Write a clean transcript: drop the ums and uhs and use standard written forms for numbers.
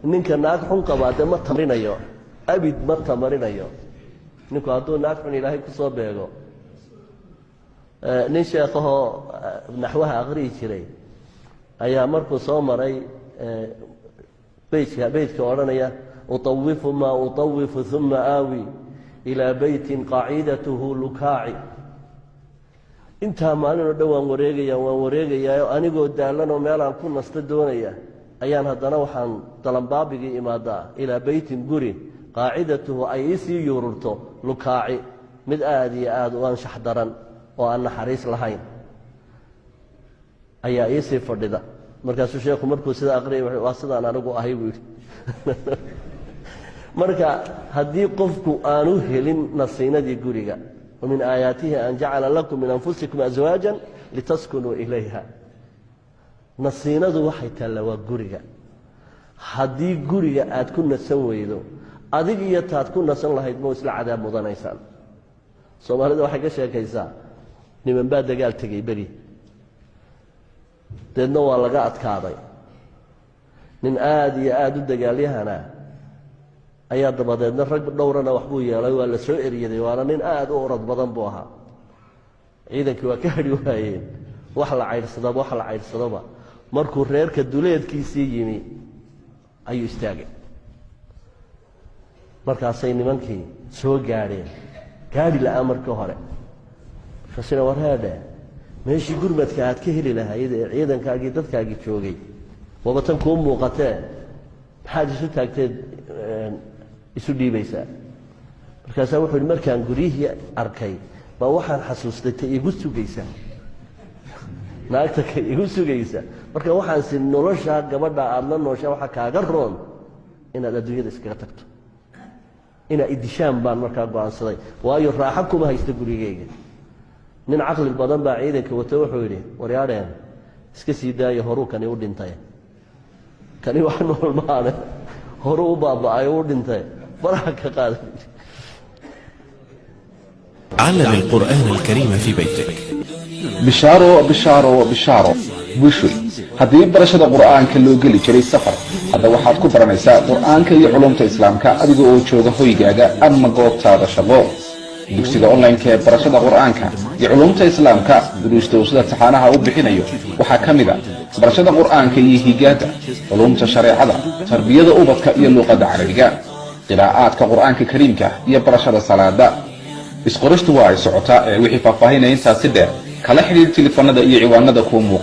Ninka naag xun qabaa dee ma tamarinayo, abid ma tamarinayo. Ninku hadduu naag xun Ilaahay kusoo beego, nin sheekahoo naxwaha aqriyi jiray ayaa markuu soo maray beytka, beytka odhanaya: "Uطawifu maa uطawifu uma aawi ilaa beytin qaacidatuhu lukaaci." Intaa maalin oo dhan waan wareegaya, waan wareegayaa, anigoo daalanoo meelaan ku nasta doonaya ayaan haddana waxaan dalanbaabigii imaadaa ilaa beytin, guri, qaacidatuhu ay iisii yuururto, lukaaci, mid aada iyo aada u anshax daran oo aan naxariis lahayn ayaa iisii fadhida. Markaasuu sheekhu markuu sida aqriyay, "Waa sidaan anigu ahay," buu yidhi. Marka haddii qofku aanu helin nasiinadii guriga, ومن آياته أن جعل لكم من أنفسكم أزواجا لتسكنوا إليها. Nasiinadu waxay taalla waa guriga. Haddii guriga aad ku nasan weydo, adig iyo taad ku nasan lahayd ma isla cadaab mudanaysaan. Soomaalida waxay ka sheekaysaa niman baa dagaal tegey beri, deedna waa laga adkaaday. Nin aada iyo aada u dagaalyahana ayaa dabadeedna rag dhowrana waxbuu yeelay, waa la soo eryaday, waana nin aada u orod badan buu ahaa. Ciidankii waa ka hadhi waayeen, wax la caydhsadaba, wax la caydhsadaba. Markuu reerka duleedkiisii yimi ayuu istaagay. Markaasay nimankii soo gaadheen, gaadhi la'aan markii hore. Markaasina, "Wareedhe, meeshii gurmadka aad ka heli lahayd ee ciidankaagii dadkaagii joogay waba tan kuu muuqatee, maxaad isu taagteed isu dhiibaysaa?" Markaasaa wuxuu yidhi, "Markaan guryihii arkay baa waxaan xasuustay ta igu sugaysa, naagta ka igu sugaysa. Marka waxaan si noloshaa gabadha aada la nooshaa waxaa kaaga roon inaad adduunyada iskaga tagto. Inaa idishaan baan markaa go'aansaday, waayo raaxo kuma haysto gurigeyga." Nin caqli badan baa ciidanka wato, wuxuu yidhi, "Waryaadheen, iska sii daayo, horuu kani u dhintay, kani wax nool maane, horuu u baaba'ay, u dhintay, faraha ka qaada." علم القرآن الكريم في بيتك. Bishaaro, bishaaro, bishaaro, bushuy! Haddii barashada Qur'aanka loo geli jiray safar, hadda waxaad ku baranaysaa Qur'aanka iyo culumta Islaamka adiga oo jooga hoygaaga ama goobtaada shaqo. Dugsiga online-ka ee barashada Qur'aanka iyo culumta Islaamka, duruusta uu sida taxaanaha u bixinayo waxaa ka mid a barashada Qur'aanka iyo higaada, culumta shareecada, tarbiyada ubadka iyo luuqadda Carabiga, qiraa'aadka Qur'aanka Kariimka iyo barashada salaada. Isqoristu waa ay socotaa, ee wixii faahfaahinaya intaasi dheer kala xidhiir telefoonada iyo ciwaanada kuu muuqa.